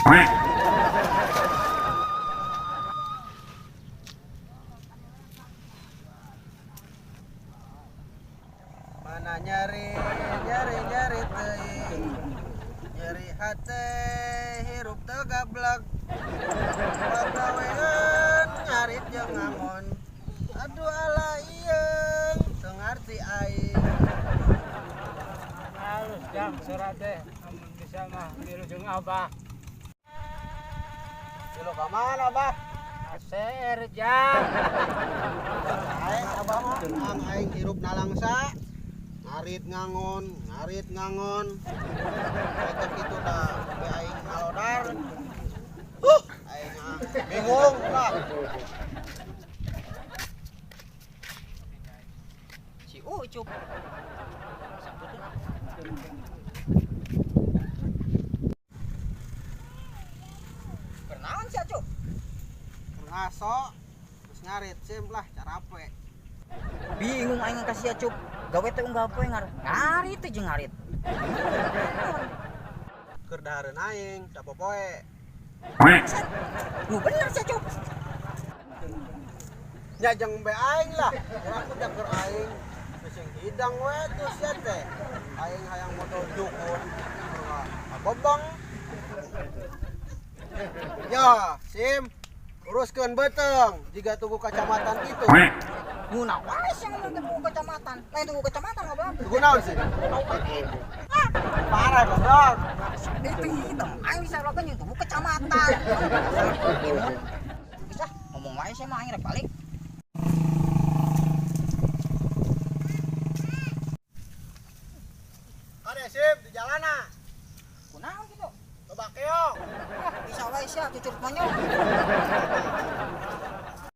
Mana nyeri nyeri nyeri teuing. Nyeri hate hirup teu gablek. Pagawean ngarit jeung ngangon. Aduh ala ieung teu ngarti aing. Halus jang surat teh amun bisa mah milu jeung abah. Milu ka mana abah? ACR jang. Aing abah mah ang aing hirup nalangsa. Ngarit ngangon, ngarit ngangon. Kecek itu dah be aing ngalodar. Aing bingung lah. Si Ucup. Kenaon sih, Cup? Ngaso, terus ngarit sim lah carape. Bingung aing kasih ya, Cup. Gawe teh unggal poe ngarit teh jeung ngarit. Keur dahareun aing, sapopoe. Nu bener sih, Cup. Nya jeung be aing lah. Urang udah keur aing. Sing hidang we tuh sia teh. Aing hayang modal dukun. Abobong. Ya, sim. Uruskeun beuteung jiga tugu kacamatan kitu. Nu wae sih ngomong tugu kecamatan. Lain tugu kecamatan ngobrol. Tugu naon sih? Parah goblok. Itu hitam. Aing bisa lakukan jeung tugu kecamatan. Bisa ngomong wae sih mah aing rek balik. Kade sim di jalana. Kunaon kitu? Coba keong. Bisa wae sia cucur monyong.